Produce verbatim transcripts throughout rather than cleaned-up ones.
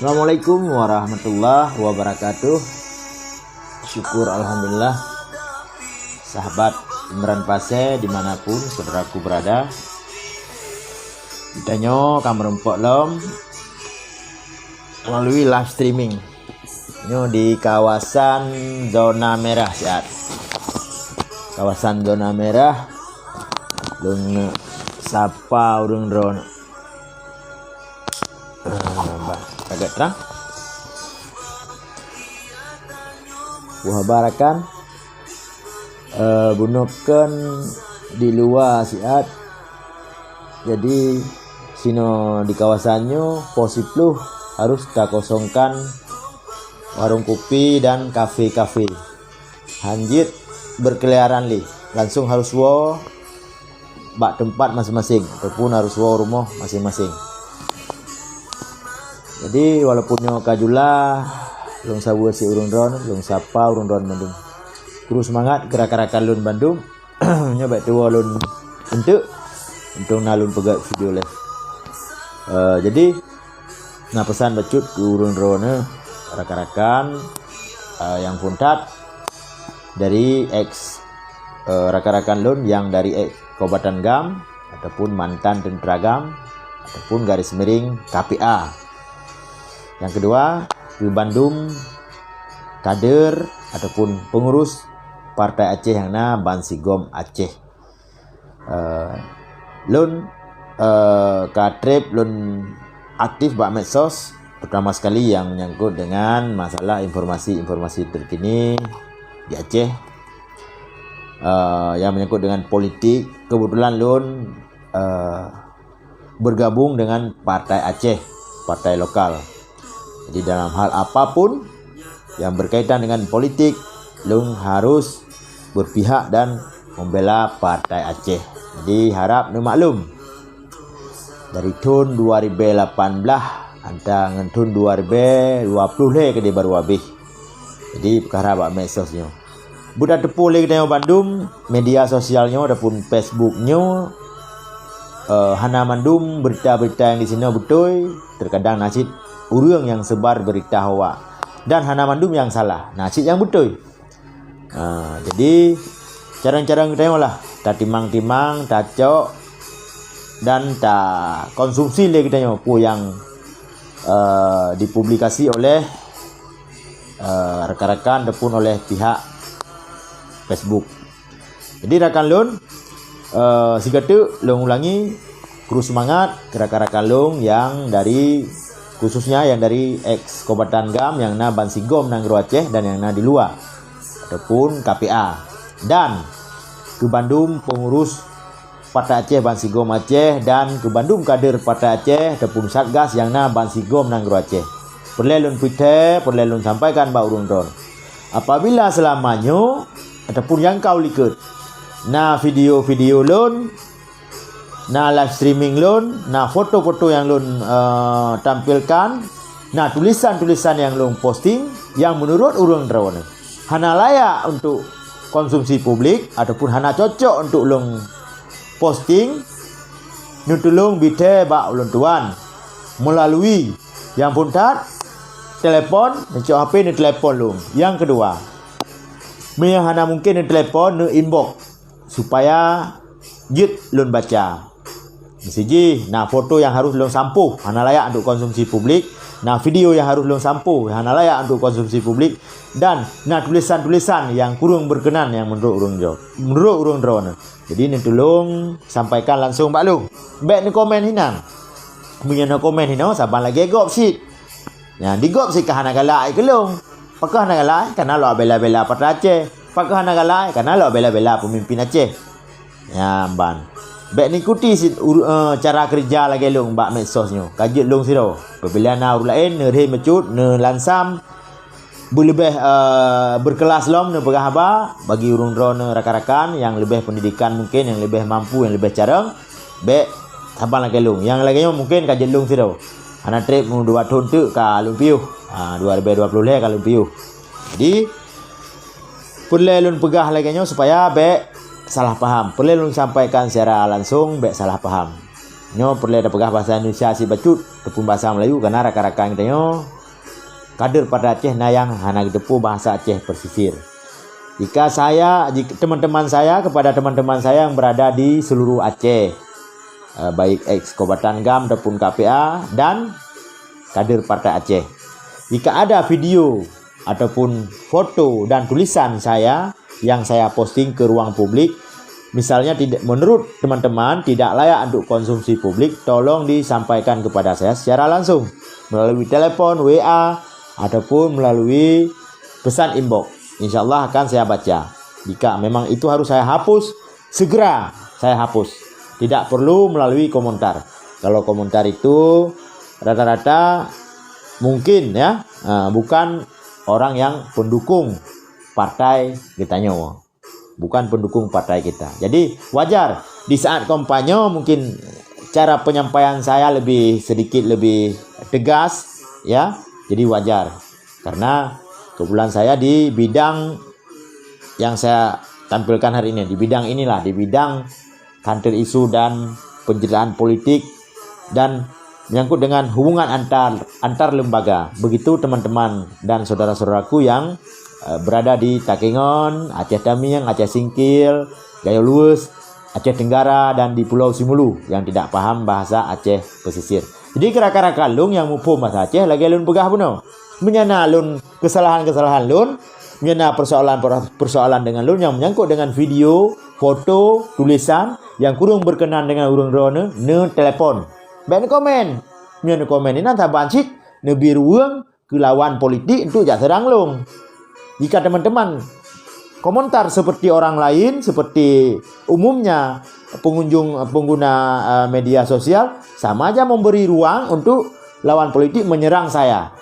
Assalamualaikum warahmatullahi wabarakatuh. Syukur alhamdulillah. Sahabat Imran Pasé dimanapun saudaraku berada. Geutanyoe ka meurumpok lom melalui live streaming. Nyoe di kawasan zona merah siat. Kawasan zona merah. Lôn sapa ureuëng droeneuh. Ah, bah, agak terang. Buah barakan, eh, bunoe kon di luwa siat. Jadi, sinoe di kawasan nyoe, pos siploh harus takosongkan warung kopi dan kafe-kafe. Hanjeuet berkeliaran lé, langsung harus woe bak teumpat maséng-maséng ataupun harus woe rumoh maséng-maséng. Jadi, walaupun nyoe ka jula, lôn saweue sit ureuëng droeneuh, lôn sapa ureuëng droeneuh mandum. Kru seumangat keu rakan-rakan lôn bandum. Nyoe bék tuwoe lôn eunteuk, untông na lôn peugét video lé. Eh, jadi, na peusan bacut keu ureuëng droeneuh, rakan-rakan, eh, nyang phôn that dari ex, eh, rakan-rakan lôn nyang dari ex Kabupaten GAM ataupun mantan tentara GAM ataupun garis miring K P A. Nyang keudua, keu bandum kader ataupun pengurus Partai Aceh nyang na bansigom Aceh. Eh, lôn, eh, ka treb lôn aktif bak medsos, terutama sekali nyang menyangkut dengan masalah informasi-informasi terkini di Aceh. Eh, yang menyangkut dengan politik, kebetulan lôn, eh, bergabung dengan Partai Aceh, partai lokal. Jadi, dalam hal apapun yang berkaitan dengan politik, lôn harus berpihak dan membela Partai Aceh. Jadi, harap neumaklum, dari thon dua ribu lapan belas hanta ngon thon dua ribu dua puluh lhée keudeh baru habéh. Jadi, peukara bak medsos nyoe. Buta teupeu lé geutanyoe bandum, media sosial nyoe ataupun Facebook nyoe, eh, hana mandum berita-berita nyang disinoe beutôi, terkadang na cit ureuëng nyang seubar berita hoak. Dan hana mandum nyang salah, na cit nyang beutôi. Ah, jadi, carông-carông geutanyoe lah, tatimang-timang, tacok, dan takonsumsi lé geutanyoe peue nyang, eh, dipublikasi oleh, eh, rakan-rakan ataupun oleh pihak Facebook. Jadi, rakan lôn, eh, sigoe teuk lôn ulangi, kru seumangat keu rakan-rakan lôn nyang dari, khususnya nyang dari ex Kabupaten GAM nyang na bansigom nanggroe Aceh dan nyang na di luwa ataupun K P A, dan keu bandum pengurus Partai Aceh bansigom Aceh dan keu bandum kader Partai Aceh ataupun Satgas nyang na bansigom nanggroe Aceh. Peureulée lôn peugah, peureulée lôn sampaikan bak ureuëng droeneuh. Apabila seulama nyoe ataupun nyang ka u likot na video-video lôn, na live streaming lôn, na foto-foto nyang lôn, eh, tampilkan, na tulisan-tulisan nyang lôn posting nyang meunurot ureuëng droeneuh hana layak untuk konsumsi publik ataupun hana cocok untuk lôn posting, neutulông bithée bak ulôn tuan meulalu nyang phôn that, telepon, neucok H P neutelepon lôn. Nyang keudua, meunyoe hana mungken neutelepon, neu-inbox supaya jeuet lôn baca. Miseu jih, na foto nyang harôh lôn sampôh, hana layak untuk konsumsi publik, na video nyang harôh lôn sampôh, hana layak untuk konsumsi publik, dan na tulisan-tulisan nyang kureueng beukeunan nyang meunurot ureuëng droe, meunurot ureuëng droeneuh. Jadi, neutulông sampaikan langsong bak lôn. Bék neukomen hinan. Meunyoe neukomen hinoe, saban lagée gob cit. Nyan, di gob cit ka hana galak keu lôn. Pakon hana galak? Kana lôn bela-bela Partai Aceh. Pakon hana galak? Kana lôn bela-bela peumimpin Aceh. Nyan ban. Bék neuikuti cit uru-, eh, cara keureuja lagée lôn bak medsos nyoe. Ka jeuet lôn sidroe. Apabila na ureuëng laén neurhé meucut, neulansam, beuleubeh, eh, beukeulas lom neupeugah haba bagi ureuëng droeneuh rakan-rakan nyang leubeh peundidikan mungken, nyang leubeh mampu, nyang leubeh carông, bék saban lagée lôn. Nyang lagée nyoe mungken ka jeuet lôn sidroe. Hana treb meudua thon teuk ka lôn piôh. Ha, dua ribu dua puluh lhée ka lôn piôh. Jadi, peureulée lôn peugah lagée nyoe supaya bék salah paham. Peureulée lôn sampaikan secara langsong, bék salah paham. Nyoe peureulée tapeugah bahasa Indonesia cit bacut ataupun bahasa Melayu, karena rakan-rakan geutanyoe kader Partai Aceh na nyang hana geuteupeue bahasa Aceh pesisir. Jika saya, jik-, teman-teman saya, kepada teman-teman saya yang berada di seluruh Aceh, eh, baik ex kombatan GAM ataupun K P A dan kader Partai Aceh. Jika ada video ataupun foto dan tulisan saya yang saya posting ke ruang publik, misalnya tidak, menurut teman-teman tidak layak untuk konsumsi publik, tolong disampaikan kepada saya secara langsung melalui telepon, W A, ataupun melalui pesan inbox. Insya Allah akan saya baca. Jika memang itu harus saya hapus, segera saya hapus. Tidak perlu melalui komentar. Kalau komentar itu rata-rata mungkin, ya, eh, bukan orang yang pendukung partai geutanyoe. Bukan pendukung partai kita. Jadi wajar di saat kampanye mungkin cara penyampaian saya lebih sedikit lebih tegas, ya. Jadi wajar. Karena kebetulan saya di bidang yang saya tampilkan hari ini, di bidang inilah, di bidang kantor isu dan penceritaan politik dan menyangkut dengan hubungan antar, antar lembaga. Begitu teman-teman dan saudara-saudaraku yang, eh, berada di Takengon, Aceh Tamiang, Aceh Singkil, Gayo Luwes, Aceh Tenggara dan di Pulau Simulu yang tidak paham bahasa Aceh pesisir. Jadi, kira-kira kalung yang muphom bahasa Aceh lagée lôn peugah bunoe. Meunyo na lôn kesalahan-kesalahan lôn, meunyo na persoalan-persoalan dengan lôn yang menyangkut dengan video, foto, tulisan yang kurang berkenan dengan ureuëng droeneuh, neutelepon. Bék neukomen. Meunyo neukomen inan saban cit neubi ruweueng keu lawan politik untuk jak serang lôn. Jika teman-teman komentar seperti orang lain, seperti umumnya pengunjung, pengguna, eh, media sosial, sama aja memberi ruang untuk lawan politik menyerang saya.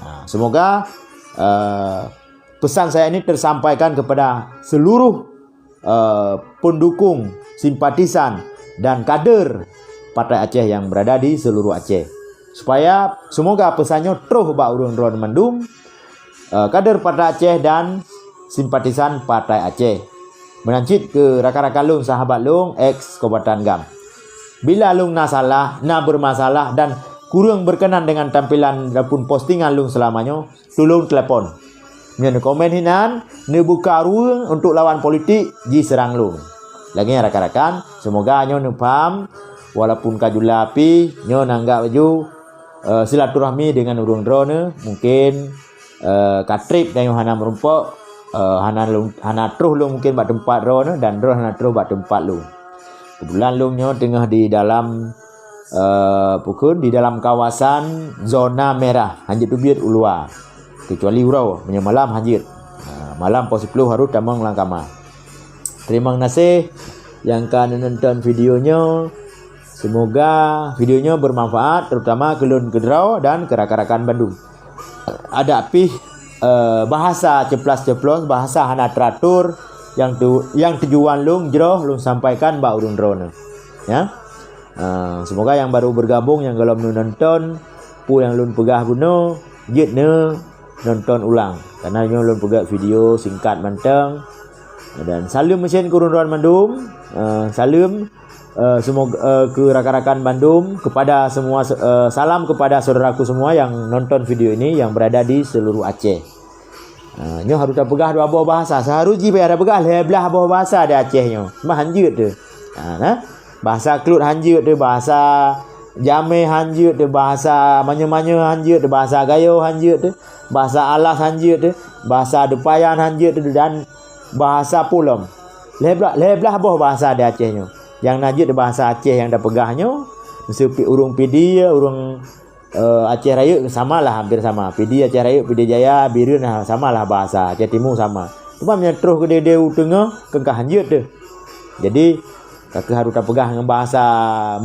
Nah, semoga, eh, pesan saya ini tersampaikan kepada seluruh, eh, pendukung, simpatisan dan kader Partai Aceh yang berada di seluruh Aceh. Supaya semoga pesan nyoe troh bak ureuëng droeneuh mandum, eh, kader Partai Aceh dan simpatisan Partai Aceh. Meunan cit keu rakan-rakan lôn, sahabat lôn, ex kombatan GAM. Bila lôn na salah, na bermasalah dan kurang berkenan dengan tampilan ataupun postingan lôn selama nyoe, tulông telepon. Meunyo neukomen hinan, neubuka ruweueng untuk lawan politik jiseurang lôn. Lagée nyan rakan-rakan, seumoga nyoe neupaham, walaupun ka jula pih, nyoe neuanggap laju, eh, silaturahmi deungon ureuëng droeneuh, mungkin, eh, ka treb tanyoe hana meurumpok, eh, hana lôn, hana troh lôn mungkin bak teumpat droeneuh dan droeneuh hana troh bak teumpat lôn. Keubeutulan lôn nyoe teungoh di dalam, eh, pukon di dalam kawasan zona merah, hanjeuet teubiet u luwa. Kecuali uroe, meunyoe malam hanjeuet. Ha, malam poh siploh harôh tamong lam kama. Teurimong gaséh nyang ka neunonton video nyoe. Seumoga video nyoe beumanfaat, terutama keu lôn keudroe dan keu rakan-rakan bandum. Adak pih, eh, bahasa ceplas-ceplos, bahasa hana teuratur nyang tu, nyang tujuan lôn jroh lôn sampaikan bak ureuëng droeneuh. Ya. Ah, seumoga nyang baru bergabung, nyang gohlom neunonton, peue nyang lôn peugah bunoe, jeuet neunonton ulang. Karena nyoe lôn peugah video singkat mantong. Dan saleuem meusén keu ureuëng droeneuh mandum. Ah, saleuem, eh, semoga, eh, keu rakan-rakan bandum, kepada semua, eh, salam kepada saudaraku semua yang nonton video ini, yang berada di seluruh Aceh. Ha, nyoe harôh tapeugah dua boh bahasa. Seuharôh jih payah tapeugah lhée blaih boh bahasa di Aceh nyoe. Mah hanjeuet teuh. Ha, nah. Bahasa Klot hanjeuet teuh, bahasa Jamé hanjeuet teuh, bahasa Manyoe-manyoe hanjeuet teuh, bahasa Gayo hanjeuet teuh, bahasa Alas hanjeuet teuh, bahasa Dupayan hanjeuet teuh, dan bahasa Pulom. Lhée blaih, lhée blaih boh bahasa di Aceh nyoe. Nyang na jeuet bahasa Aceh nyang tapeugah nyoe, meuseupi ureuëng Pidie, ureuëng eh, Aceh Rayeuk sama lah, hampir sama. Pidie Aceh Rayeuk, Pidie Jaya, Bireuen, ha, sama lah bahasa. Aceh Timu sama. Cuma meunyo troh keudéh-déh u teungoh, keukah hanjeuet teuh. Jadi, ka keuh harôh tapeugah ngon bahasa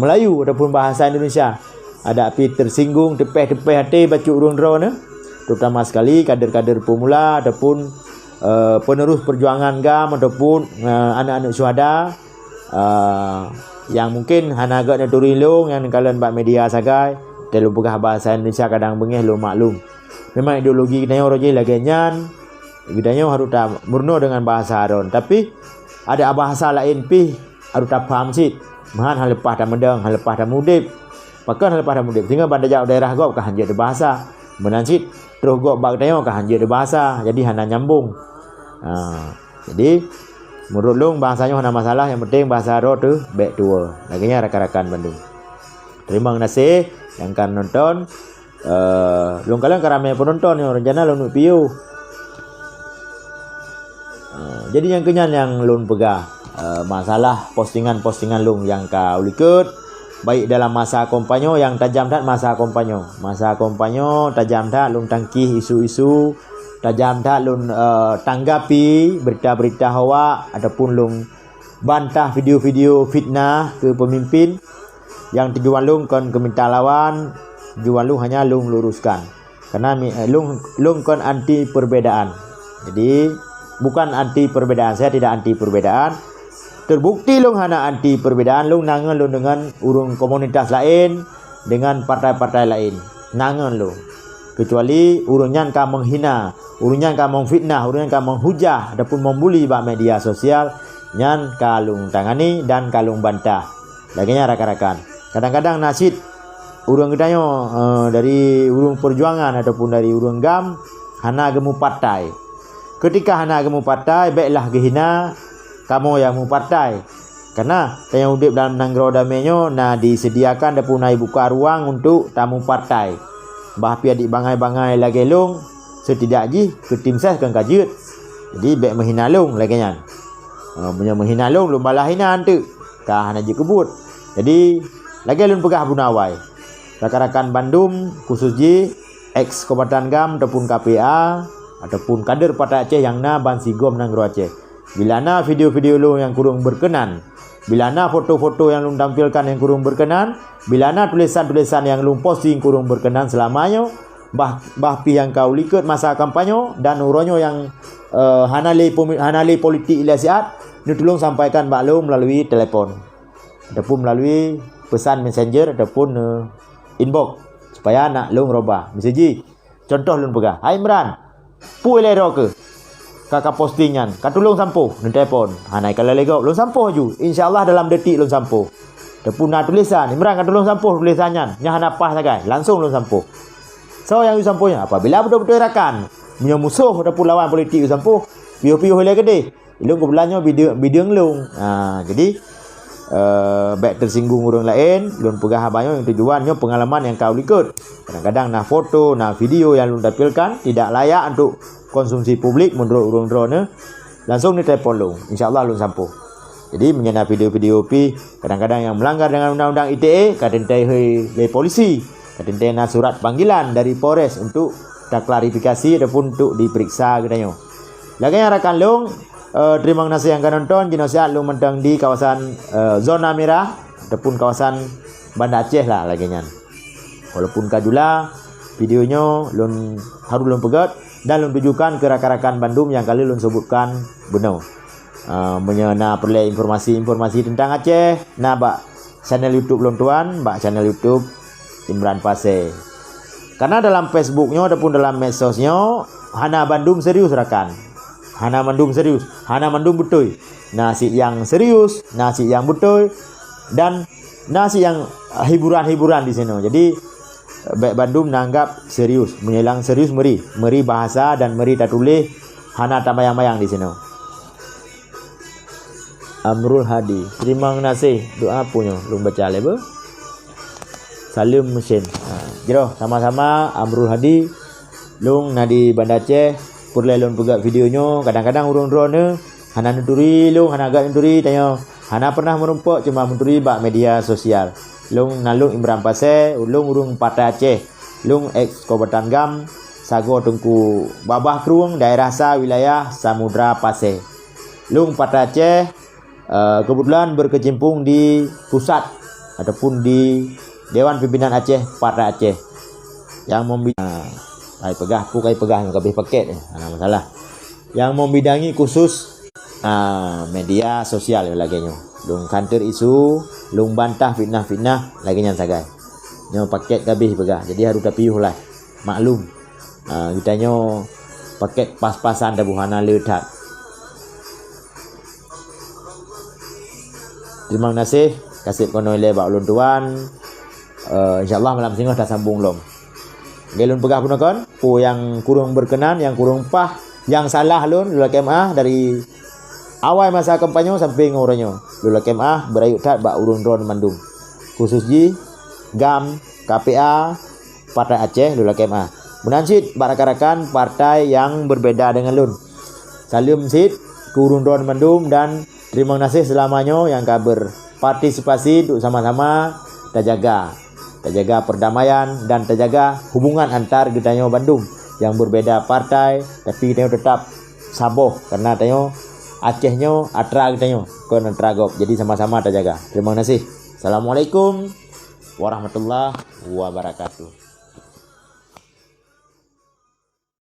Melayu ataupun bahasa Indonesia. Adak pih tersinggung, teupéh-teupéh até bacut ureuëng droeneuh, terutama sekali kader-kader pemula ataupun, eh, penerus perjuangan GAM ataupun, eh, aneuk-aneuk syuhada. Ah, nyang mungkin hana gét neuturi lôn nyang neukalon bak media sagai, teuh lôn peugah bahasa Indonesia kadang beungéh lôn maklum. Memang ideologi geutanyoe roh jih lagée nyan, geutanyoe harôh tameurunoe deungon bahasa droen. Tapi, ada bahasa laén pih harôh tapaham cit. Meuhan han leupah tameudong, han leupah tameudeb. Pakon han leupah tameudeb? Sehingga ban tajak u daerah gob ka han jeuet bahasa. Meunan cit, troh gob bak geutanyoe ka han jeuet bahasa. Jadi hana nyambung. Ha, jadi, meunurot lôn bahasa nyoe hana masalah, nyang penting bahasa droe teuh bèk tuwoe. Lagèe nyan rakan-rakan bandum. Terima kasih nyang ka nonton. Eh, lôn kalon ka ramè peunonton nyoe, rencana lôn neuk piôh. Eh, jadi nyang keunyan nyang lôn peugah, eh, masalah postingan-postingan lôn nyang ka ulikot, baik dalam masa kampanye nyang tajam that masa kampanye. Masa kampanye tajam that lôn tangkih isu-isu, tajam that lôn, eh, tanggapi berita-berita hoak ataupun lôn bantah video-video fitnah keu pemimpin nyang tujuan lôn kon keu mita lawan, tujuan lôn hanya lôn luruskan. Karena mi-, eh, lôn, lôn kon anti perbedaan. Jadi, bukan anti perbedaan, saya tidak anti perbedaan. Terbukti lôn hana anti perbedaan, lôn na ngon lôn deungon ureuëng komunitas laén, deungon partai-partai laén. Na ngon lôn. Kecuali ureuëng nyan ka menghina, ureuëng nyan ka memfitnah, ureuëng nyan ka menghujah ataupun membuli bak media sosial, nyan ka lôn tangani dan ka lôn bantah. Lagèe nyan rakan-rakan. Kadang-kadang na cit ureuëng geutanyoe, eh, dari ureuëng perjuangan ataupun dari ureuëng gam hana geumupatai. Ketika hana geumupatai, bèklah geuhina kamoe nyang mupatai. Karena tanyoe udép dalam nanggroe damé nyoe na disediakan ataupun na jibuka ruang untuk tamupatai. Bah pih adik bangai-bangai lagèe lôn, setidak jih keu tim ses kon ka jeuet. Jadi bèk meuhina lôn lagèe nyan. Ha, meunyoe meuhina lôn, lôn balah hina enteuk. Ka hana jeuet keu buet. Jadi, lagèe lôn peugah bunoe awai, rakan-rakan bandum, khusus jih ex kombatan gam ataupun K P A, ataupun kader Partai Aceh nyang na ban sigom nanggroe Aceh. Bila na video-video lôn nyang kureueng berkenan, bila na foto-foto nyang lôn tampilkan nyang kureueng berkenan, bila na tulisan-tulisan nyang lôn posting kureueng berkenan seulama nyoe, bah, bah pih nyang ka ulikot masa kampanye dan uroe nyoe nyang, eh, hana lé pemi-, hana lé politik ilèe siat, neutulông sampaikan bak lôn meulalu telepon ataupun meulalu peusan messenger ataupun, eh, inbox supaya nak lôn rubah. Miseujih, contoh lôn peugah, "Hai Imran, peue lé droe keuh ka, ka posting nyan, ka tulông sampoh," neutelepon. Hana ikalon lé gob, lôn sampoh ju. Insya Allah dalam detik lôn sampoh. Teupeu na tulisan, "Imran ka tulông sampoh tulisan nyan, nyan hana paih sagai," langsông lôn sampoh. Soe nyang sampoh nyan? Apabila beutôi-beutôi rakan. Meunyoe musoh ataupun lawan politik sampoh, piôh-piôh ilèe keudéh. Lôn keubeutulan nyoe bideueng, bideueng lôn. Ha, jadi, eh, bèk teusinggung ureueng laén, lôn peugah haba nyoe nyang tujuan nyoe peungalaman nyang ka ulikot. Kadang-kadang na foto, na video nyang lôn tampilkan tidak layak untuk konsumsi publik meunurot ureueng droeneuh, langsông neutelepon lôn. Insya Allah lôn sampoe. Jadi, meunyoe na video-video pih kadang-kadang nyang meulanggar dengan undang-undang I T E, ka teuntèe lé polisi, ka teuntèe na surat panggilan dari Polres untuk taklarifikasi ataupun untuk diperiksa geutanyoe. Lagèe nyan rakan lôn, eh, terima kasih nyang ka nonton, jinoe siat lôn mantong di kawasan, eh, zona merah ataupun kawasan Banda Aceh lah lagèe nyan. Walaupun ka jula, video nyoe lôn harôh lôn peugöt dan lôn tujukan keu rakan-rakan bandum nyang ka lheueh lôn seubutkan bunoe. Ah, meunyoe na peureulèe informasi-informasi teuntang Aceh, na bak channel YouTube lôn tuan, bak channel YouTube Imran Pasé. Karena dalam Facebook nyoe ataupun dalam medsos nyoe hana bandum serius rakan. Hana bandum serius, hana bandum beutôi. Na cit nyang serius, na cit nyang beutôi, dan na cit nyang hiburan-hiburan di sinoe. Jadi, bèk bandum neuanggap serius. Meunyoe nyang serius meuri, meuri bahasa dan meuri tatuléh, hana tabayang-bayang di sinoe. Amrul Hadi, terima kasih. Doa peue nyoe? Lôn baca lé beuh. Saleuem Meusén. Ha, jroh sama-sama Amrul Hadi. Lôn na di Banda Aceh. Peureulèe lôn peugöt video nyoe, kadang-kadang ureueng droeneuh hana neuturi lôn, hana gèt neuturi tanyoe. Hana pernah meurumpok, cuma meuturi bak media sosial. Lôn nan lôn Imran Pasé, lôn ureueng Partai Aceh. Lôn ex Kombatan gam, sagoe Teungku Babah Krueng, daerah Sa, wilayah Samudra Pasé. Lôn Partai Aceh, eh, kebetulan berkecimpung di pusat ataupun di Dewan Pimpinan Aceh, Partai Aceh. Yang membi-, ah, kai peugah, peue kai peugah nyang ka abéh paket, eh, hana masalah. Yang membidangi khusus, ah, media sosial lagèe nyoe. Lôn kanter isu, lôn bantah fitnah-fitnah lagèe nyan sagai. Nyoe paket ka abéh peugah, jadi harôh tapiôh lah. Maklum. Ah, geutanyoe paket pas-pasan taboh hana le that. Terima kasih. Kaseb keunoe ilée bak ulôn tuan. Eh, insya Allah malam singoh tasambong lom. Lagée lôn peugah bunoe kon, peue nyang kureueng berkenan, nyang kureueng paih, nyang salah lôn, lôn lakée meu'ah dari awai masa kampanye sampai ngon uroe nyoe. Lôn lakée meu'ah beurayeuk that bak ureuëng droeneuh mandum. Khusus jih GAM, K P A, Partai Aceh, lôn lakée meu'ah. Meunan cit bak rakan-rakan partai nyang berbeda dengan lôn. Saleuem cit keu ureuëng droeneuh mandum dan teurimong gaséh seulama nyoe nyang ka berpartisipasi untuk sama-sama tajaga, tajaga perdamaian dan tajaga hubungan antar geutanyoe bandum nyang berbeda partai, tapi tanyoe tetap saboh karena tanyoe Aceh nyoe atra geutanyoe, kon atra gob. Jadi sama-sama tajaga. Teurimong gaséh. Assalamualaikum warahmatullahi wabarakatuh.